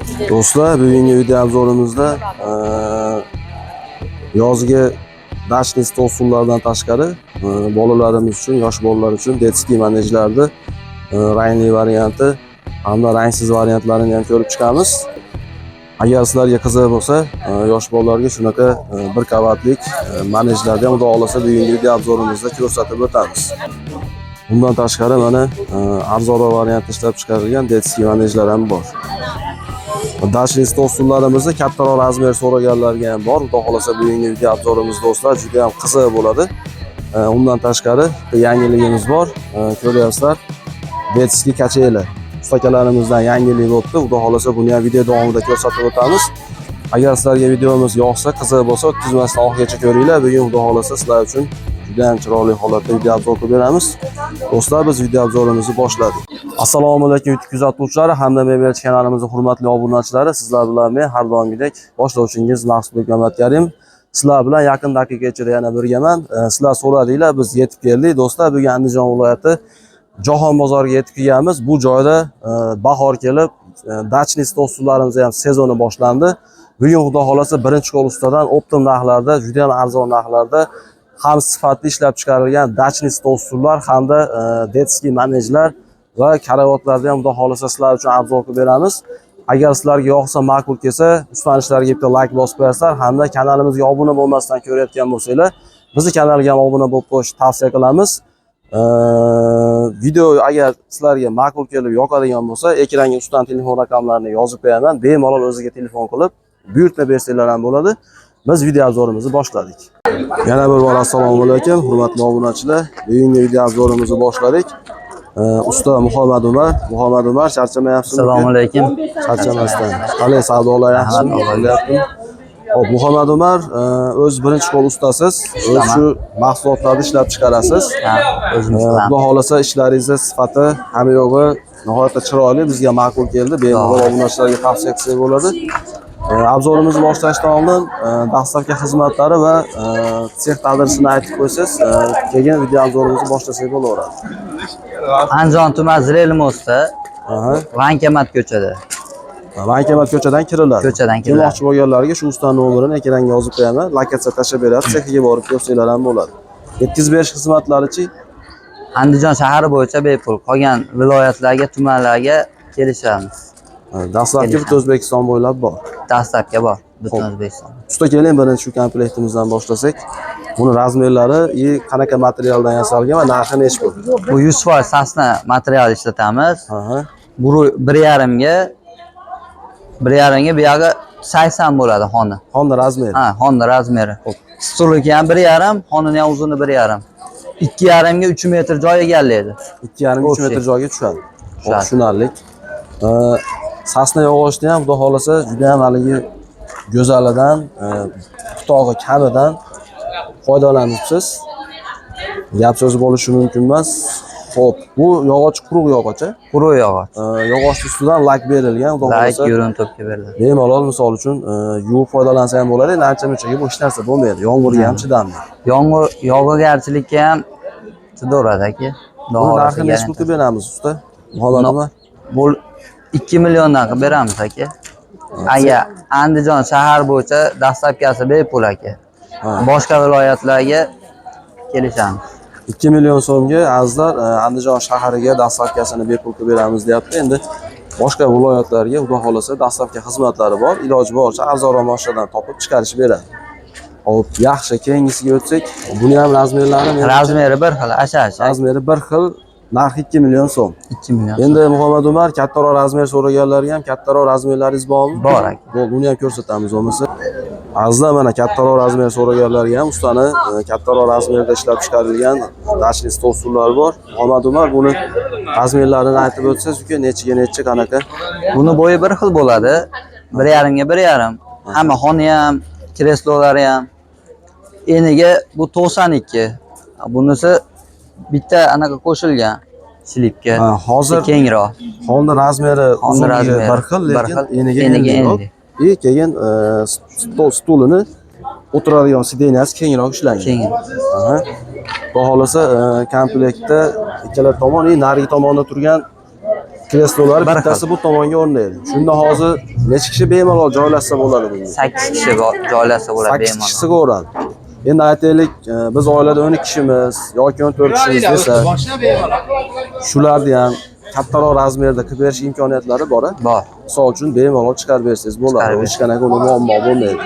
Do'stlar, bugungi video обзор imizda yozgi дачный stol stullardan tashqari bolalarimiz uchun, yosh bolalar uchun детский manejlarni rangli varianti hamda rangsiz variantlarini ham ko'rib chiqamiz. Agar sizlarga qiziq bo'lsa, yosh bolalarga shunaqa bir qavatlik manejlarni ham, xudo xohlasa, bugungi video обзор imizda ko'rsatib o'tamiz. Bundan tashqari mana arzonroq variantda ishlab chiqarilgan детский manejlar ham bor. Дачный stol stullarimizni kattaroq размер so'raganlarga ham bor. Xudo xohlasa, bugungi video обзор imiz, do'stlar, juda ham qiziq bo'ladi. Undan tashqari bitta yangiligimiz bor. Ko'ryapsizlar. Детский качели. Ustakalarimizdan yangilik bo'libdi. Xudo xohlasa, buni ham video davomida ko'rsatib o'tamiz. Agar sizlarga videomiz yoqsa, qiziq bo'lsa, o'tkazmasdan oxirigacha ko'ringlar. Bugun, xudo xohlasa, sizlar uchun juda ham chiroyli holatda video обзор qilib beramiz. Do'stlar, biz video обзор imizni boshladik. Assalomu alaykum, YouTube kuzatuvchilari hamda Mebelchi kanalimizning hurmatli obunachilari. Sizlar bilan men har doimgidek boshlovchingiz Maqsudbek Mamatkarim. Sizlar bilan yaqin daqiqa ichida yana birgaman. Sizlar so'radinglar, biz yetib keldik. Do'stlar, bugun Andijon viloyati Jahon bozoriga yetib kelganmiz. Bu joyda bahor kelib, дачный stol stullarimiz ham sezoni boshlandi. Bugun, xudo xohlasa, birinchi qo'l ustadan оптом narxlarda, juda ham arzon narxlarda ham sifatli ishlab chiqarilgan дачный stol stullar hamda детский manejlar va karavotlarni ham, xudo xohlasa, sizlar uchun обзор qilib beramiz. Agar sizlarga yoqsa, ma'qul kelsa, ustani ishlariga bitta layk bosib qo'yasizlar hamda kanalimizga obuna bo'lmasdan ko'rayotgan bo'lsanglar, bizni kanalga ham obuna bo'lib qo'yishni tavsiya qilamiz. Video agar sizlarga ma'qul kelib yoqadigan bo'lsa, ekranga ustani telefon raqamlarini yozib qo'yaman. Bemalol o'ziga telefon qilib buyurtma bersanglar ham bo'ladi. Biz video обзор imizni boshladik. Yana bir bor assalomu alaykum, hurmatli obunachilar. Bugungi video обзор imizni boshladik. Usta Muhammad Umar, Muhammad Umar, charchamayapsizmi? Assalomu alaykum. Charchamasdan. Qalay, savdolar yaxshimi? Bo'lyaptimi? Xo'p, Muhammad Umar, o'z birinchi qo'l ustasiz. O'z shu mahsulotlarni ishlab chiqarasiz. Ha, o'zimiz Xudo qilamiz. xohlasa, ishlaringizni sifati hamma yo'g'i nihoyatda chiroyli, bizga ma'qul keldi. Bemalol obunachilarga tavsiya qilsak bo'ladi. Обзор imizni boshlashdan oldin доставка xizmatlari va sex adresini aytib qo'ysangiz, keyin video обзор imizni boshlasak bo'laveradi. Andijon tuman Зрелый мост da, Vankamat ko'chada. Vankamat ko'chadan kiriladi. Ko'chadan kiriladi. Kelmoqchi bo'lganlarga shu ustani nomerini ekranga yozib qo'yaman. Lokatsiya tashlab beradi, sexiga borib ko'rsanglar ham bo'ladi. Yetkazib berish xizmatlarichi? Andijon shahri bo'yicha bepul. Qolgan viloyatlarga, tumanlarga kelishamiz. Dastlabki Kelishamiz. butun O'zbekiston bo'ylab bor. Dastlabki bor butun O'zbekiston. Usta, keling, birinchi shu komplektimizdan boshlasak. Buni размер lari и qanaqa materialdan yasalgan va narxi nechi pul? Bu 100% сосна material ishlatamiz. Bu 1,5 ga 1,5 ga, bu yog'i 80 bo'ladi xona. Xona размер i. Ha, xona размер i. Stulniki ham 1,5, xonani ham uzuni 1,5. 2,5 ga 3 metr joy egallaydi. 2,5 3 Общий. metr joyga tushadi. Xo'p, Tushadi. tushunarli. Сосна yog'ochni ham, xudo xohlasa, juda ham haligi go'zalidan, putog'i kamidan foydalanibsiz. Gap so'zi bo'lishi mumkin emas. Xo'p, bu yog'och quruq yog'och, a? Quruq yog'och. Yog'och ustidan lak berilgan, xudo Lak xohlasa. Yurun to'pga beriladi. Bemalol, misol uchun, yuvib foydalansa ham bo'ladi, endi ancha munchaga bu hech narsa bo'lmaydi. Yomg'irga ham chidamli. Yomg'ir yog'ingarchilikka ham chidaveradi, aka. Xudo Buni xohlasa, narxini nechi pul qilib beramiz, usta? Muhammad Umar. Bu 2 milliondan qilib beramiz, aka. Agar Andijon shahar bo'yicha доставка si bepul, aka. Boshqa viloyatlarga kelishamiz. 2 million so'mga, azizlar, Andijon shahriga доставка sini bepul qilib beramiz, deyapti. Endi boshqa viloyatlarga, xudo xohlasa, доставка xizmatlari bor. Iloji boricha arzonroq mashinadan topib chiqarishib beradi. Xo'p, yaxshi, keyingisiga o'tsak, buni ham размер lari menimcha- Размер i bir xil, asha. Размер i bir xil, narxi 2 million so'm. 2 million. Endi, Muhammad Umar, kattaroq размер so'raganlarga ham kattaroq размер laringiz bormi? Bor, aka. Bo'ldi, uni ham ko'rsatamiz bo'lmasa. Azizlar, mana kattaroq размер so'raganlarga ham ustani kattaroq размер da ishlab chiqarilgan дачный stol stullari bor. Muhammad Umar, buni размер larini aytib o'tsangiz, uka, nechiga nechi, qanaqa? Buni bo'yi bir xil bo'ladi. 1,5 ga 1,5. Hamma xona ham, kreslolari ham. Eniga bu 92. Bunisi bitta anaqa qo'shilgan slipga. Ha, hozir kengroq. Xona размер i Xona uzunligi размер i bir xil, bir lekin xil, eniga eniga enliroq. enli. И keyin stol stulini o'tiradigan сиденья si kengroq ishlangan. Keng. Aha. Xudo xohlasa, komplektda ikkala tomon и narigi tomonda turgan Kreslolari Bir xil. Bittasi bu tomonga o'rnaydi. Shunda hozir necha kishi bemalol joylashsa bo'ladi bunga? 8 kishi joylashsa bo'ladi 8 bemalol. Kishi sig'averadi. Endi aytaylik, biz oilada 12 kishimiz yoki 14 kishimiz desa, shularni ham kattaroq razmerda qilib berish imkoniyatlari bor, a? Bor. Misol uchun bemalol chiqarib bersangiz bo'ladi. Chiqarib Hech qanaqa uni muammo bo'lmaydi.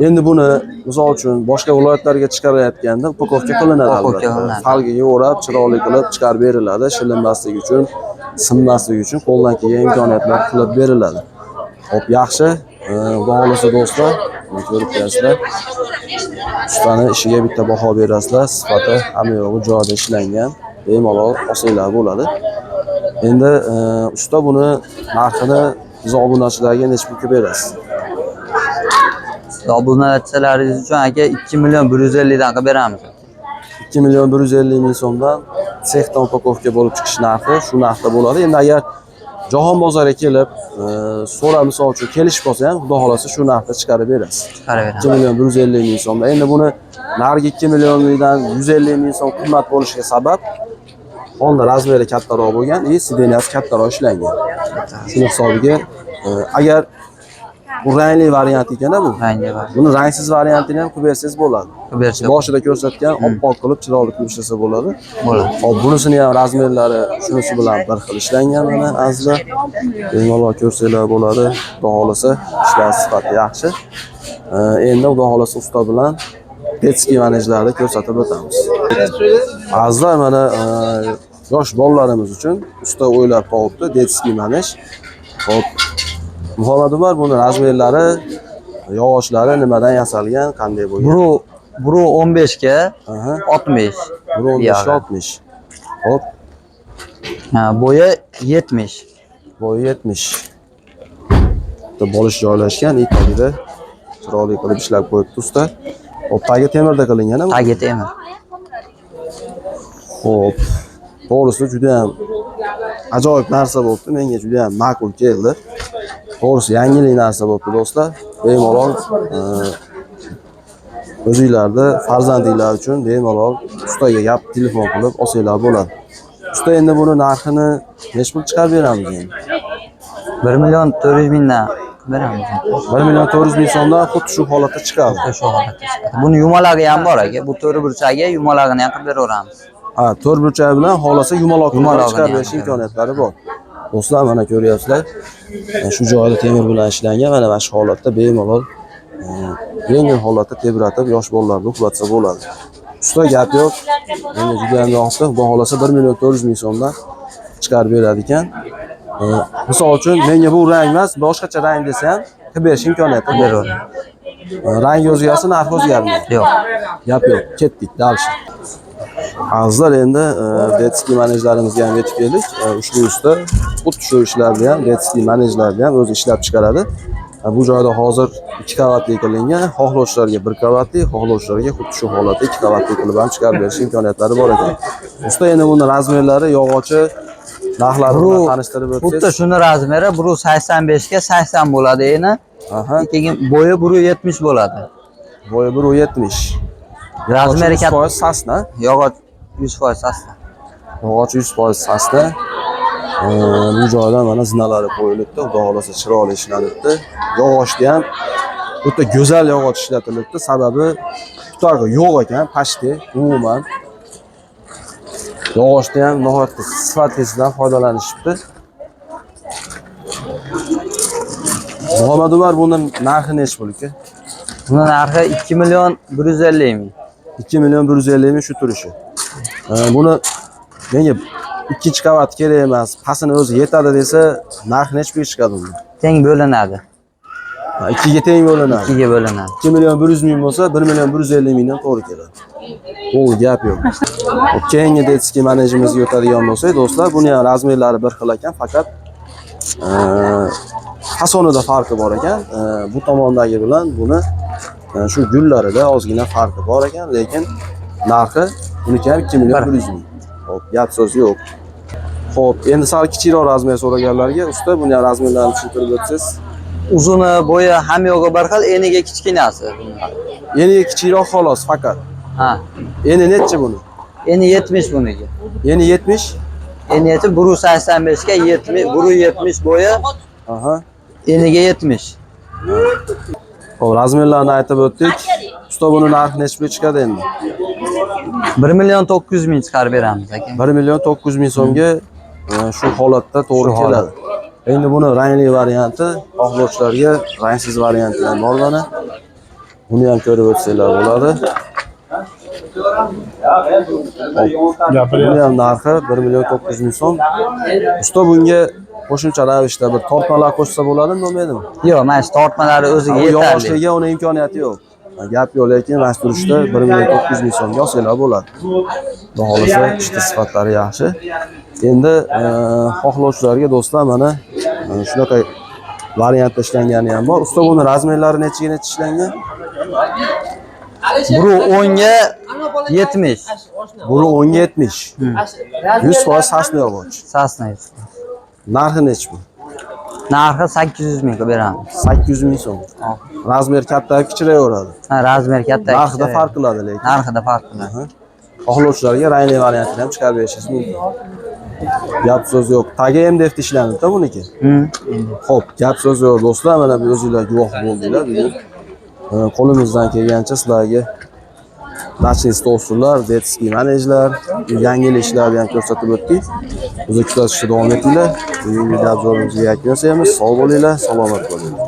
Endi buni misol uchun boshqa viloyatlarga chiqarayotganda упаковка qilinadi Упаковка albatta. Qilinadi. Folgaga o'rab, chiroyli qilib chiqarib beriladi, shilinmasligi uchun, sinmasligi uchun qo'ldan kelgan imkoniyatlar qilib beriladi. Xo'p, yaxshi. Xudo xohlasa do'stlar, buni ko'rib turasizlar. Ustani ishiga bitta baho berasizlar. Sifati hamma yog'i joyida ishlangan. Bemalol olsanglar bo'ladi. Endi usta buni narxini biz obunachilarga necha pulga berasiz? Obunachilaringiz uchun aka 2 million 150 dan qilib beramiz. 2 million 150 ming so'mdan sexdan упаковка bo'lib chiqish narxi shu narxda bo'ladi. Endi agar jahon bozoriga kelib, so'rab misol uchun kelishib qolsa ham, xudo xohlasa shu narxda chiqarib berasiz. Chiqarib beramiz. 2 million 150 ming so'mdan. Endi buni narigi 2 milliondan 150 ming so'm qimmat bo'lishiga sabab xona razmeri kattaroq bo'lgan и сиденья si kattaroq ishlangan. Shuni hisobiga agar bu rangli variant ekan bu. Rangli bor. Buni rangsiz variantini ham qilib bersangiz bo'ladi. Qilib bersa Boshida ko'rsatgan oppoq qilib, chiroyli qilib ishlasa bo'ladi. bo'ladi. Hop, bunisini ham razmerlari shunisi bilan bir xil ishlangan mana azizlar. Bemalol ko'rsanglar bo'ladi. Xudo xohlasa ishlar sifati yaxshi. Endi xudo xohlasa usta bilan детский manejlarni ko'rsatib o'tamiz. Azizlar, mana yosh bolalarimiz uchun usta o'ylab topibdi детский manej. Hop. Muhammad Umar, buni razmerlari, yog'ochlari nimadan yasalgan, qanday bo'lgan? Buru 15 ga 60. Bir 15 Buyog'i. 60. Hop, Ha, bo'yi 70. bo'yi 70. Bitta bolish joylashgan, и tagida chiroyli qilib ishlab qo'yibdi usta. Hop, tagi temirda qilingan, bu? Tagi temir. Xo'p. To'g'risi juda ham ajoyib narsa bo'libdi. Menga juda ham ma'qul keldi. To'g'risi yangilik narsa bo'libdi, do'stlar. Bemalol o'zinglarni farzandinglar uchun bemalol ustaga gap telefon qilib olsanglar bo'ladi. Usta, endi buni narxini necha pul chiqarib beramiz endi? 1 million 400 mingdan beramiz. 1 million 400 ming so'mdan xuddi shu holatda chiqadi. Xuddi shu holatda chiqadi. Buni yumalag'i ham bor aka. Bu to'rt burchagi yumalag'ini ham qilib beraveramiz. Ha, to'rt burchak bilan xohlasa yumaloq qilib Yumalog'ini chiqarib ham berish qilib. Imkoniyatlari bor. Do'stlar, mana ko'ryapsizlar. Shu joyda temir bilan ishlangan, mana shu holatda bemalol yengil holatda tebratib yosh bolalarni uxlatsa bo'ladi. Usta, gap yo'q. Menga juda ham yoqdi. Xudo xohlasa 1 million 400 ming so'mdan chiqarib beradi ekan. Misol uchun menga bu rang emas, boshqacha rang desa ham qilib berish imkoniyati bor. Beraveramiz. Rang o'zgarsa narx o'zgarmaydi. Yo'q. Gap yo'q. Ketdik дальше. Azizlar, endi детский manejlarimizga ham yetib keldik. Ushbu usta xuddi shu ishlarni ham, детский manejlarni ham o'zi ishlab chiqaradi. Bu joyda hozir ikki qavatli qilingan, xohlovchilarga bir qavatli, xohlovchilarga xuddi shu holatda ikki qavatli qilib ham chiqarib berish imkoniyatlari bor ekan. Usta, endi buni razmerlari, yog'ochi, narxlari bilan tanishtirib Xuddi o'tsangiz. Shuni razmeri 185 ga 80 bo'ladi eni. Keyin bo'yi 170 bo'ladi. Bo'yi 1.70. Razmeri katta. 100% сосна. Yog'och 100% сосна. Yog'och 100% сосна. Bu joyda mana zinalari qo'yilibdi. Xudo xohlasa chiroyli ishlanibdi. Yog'ochni ham o'ta go'zal yog'och ishlatilibdi. Sababi tutog'i yo'q ekan, почти umuman. Yog'ochni ham nihoyatda sifatlisidan foydalanishibdi. Muhammad Umar, buni narxi nechi pul aka? Buni narxi 2 million 150 ming. 2 million 150 ming shu turishi. Buni menga ikkinchi qavat kerak emas, pastini o'zi yetadi desa, narx nechi pulga chiqadi unda? Teng bo'linadi. Ha, ikkiga teng bo'linadi. Ikkiga bo'linadi. 2 million 100 ming bo'lsa, 1 million 150 mingdan to'g'ri keladi. Bo'ldi, gap yo'q. Xo'p, keyingi детский manejimizga o'tadigan bo'lsak, do'stlar, buni ham razmerlari bir xil ekan, faqat fasonida farqi bor ekan. Bu tomondagi bilan buni shu gullarida ozgina farqi bor ekan, lekin narxi buniki ham 2 million 100 ming. Xo'p, gap so'z yo'q. Xo'p, endi sal kichikroq razmer so'raganlarga usta buni ham razmerlarini tushuntirib o'tsangiz. Uzuni, bo'yi ham yo'g'i bir xil, eniga kichkinasi buni. Eni kichikroq xolos faqat. Ha. Eni nechi buni? Eni 70 buniki. Eni 70, Enigacha 185 ga 70, 170 bo'yi, eniga 70. Xo'p, razmerlarni aytib o'tdik. Usta, buni narxi necha pulga chiqadi endi? 1 million 900 ming chiqarib beramiz, aka. 1 million 900 ming so'mga shu holatda to'g'ri Shu holat. keladi. Endi buni rangli varianti, xohlovchilarga rangsiz varianti ham bor mana. Buni ham ko'rib o'tsanglar bo'ladi. Buni ham narxi 1 million 900 ming so'm. Usta, bunga qo'shimcha ravishda bir tortmalar qo'shsa bo'ladimi, bo'lmaydimi? Yo'q, mana shu tortmalari o'ziga Bu yetarli. yog'ochligiga uni imkoniyati yo'q. Gap yo'q, lekin mana shu turishda 1 million 900 ming so'mga olsanglar bo'ladi. Xudo xohlasa, ishni sifatlari yaxshi. Endi xohlovchilarga, do'stlar, mana shunaqa variantda ishlangani ham bor. Usta, buni razmerlari nechiga necha ishlangan? 110 ga 70. Buni 10 ga 70. 100% сосна yog'och. Сосна. Narxi nechi bu? Narxi 800 ming qilib beramiz. 800 ming so'm. Razmer kattayib kichiraveradi. Ha, razmer katta. Narxida farq qiladi lekin. Narxida farq qiladi. Xohlovchilarga rangli variantini ham chiqarib berishingiz mumkin. Gap so'z yo'q. Tagi MDF ishlanibdi buniki. Endi. Xo'p, gap so'z yo'q, do'stlar, mana bu o'zinglar guvoh bo'ldinglar bugun. Qo'limizdan kelgancha sizlarga дачный stol-stullar, детский manejlar, yangilik ishlarni ham ko'rsatib o'tdik. Bizni kuzatishda davom etinglar. Bugungi video obzorimizga yakun yasaymiz. Sog' bo'linglar, salomat bo'linglar.